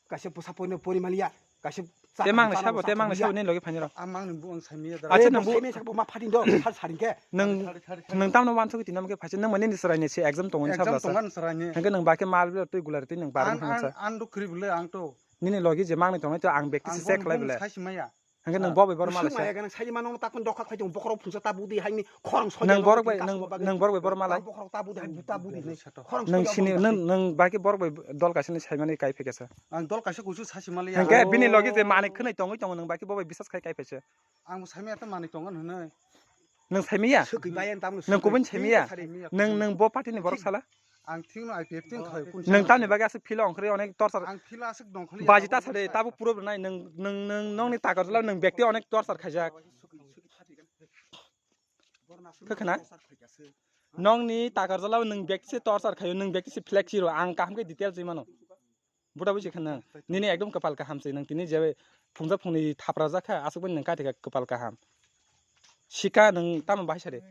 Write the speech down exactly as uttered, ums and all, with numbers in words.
Kaisa bwsa poino pori maliya. Kaisa te mang ni sabo, te mang ni sabo ni logi phani rok. Amang ni buang sami da. Acha nang bu- sami sabo ma phatin do, sar saring ke. Nang, nang tamno wansuk tino ke phaisa nang mani ni srai ni se exam tongo ni sabla sa. Exam tongan srai ni. Hangke nang bake mal bi twi gular twi nang barang hangsa. An do kri bule ang to. Nini logi je mang ni tongo to ang bekti se check lai bule. Sai simaya. Hingke nwng bo bai borok malai sa. Nwng borok bai, nwng, nwng borok bai borok malai. Nwng sini, nwng, nwng bai ke borok bai dol kaisa ni saimani kai phai kesa. Ang dol kaisa kusu sa simali. Hingke bini logi je manwi khwnwi tongwi tongo nwng bai ke bo bai bisas khai kai phai se. Ang bo saimaya to manwi tongo hwnwi. Nwng saimaya? Nwng kubun saimaya? Nwng, nwng bo party ni borok sala? Ang thik no I P F thik khai. Nwng tamni bagwi aswk philo ongkhorwi onek torchar. Ang philo aswk dongkhorwi. Baji ta sade tabo puro nai nwng, nwng, nwng nongni takarjala nwng bekti onek torchar khaijak. Khe khna? Nongni takarjala nwng bekti se torchar khaio, nwng bekti se flex hero, ang kaham khe details wi mano. Buda buji khna nini ekdom kwpal kaham se nwng tini je phungja phungni thapra jakha aswk bani nwng kaithika kwpal kaham. Sika nwng tamo bahai sade.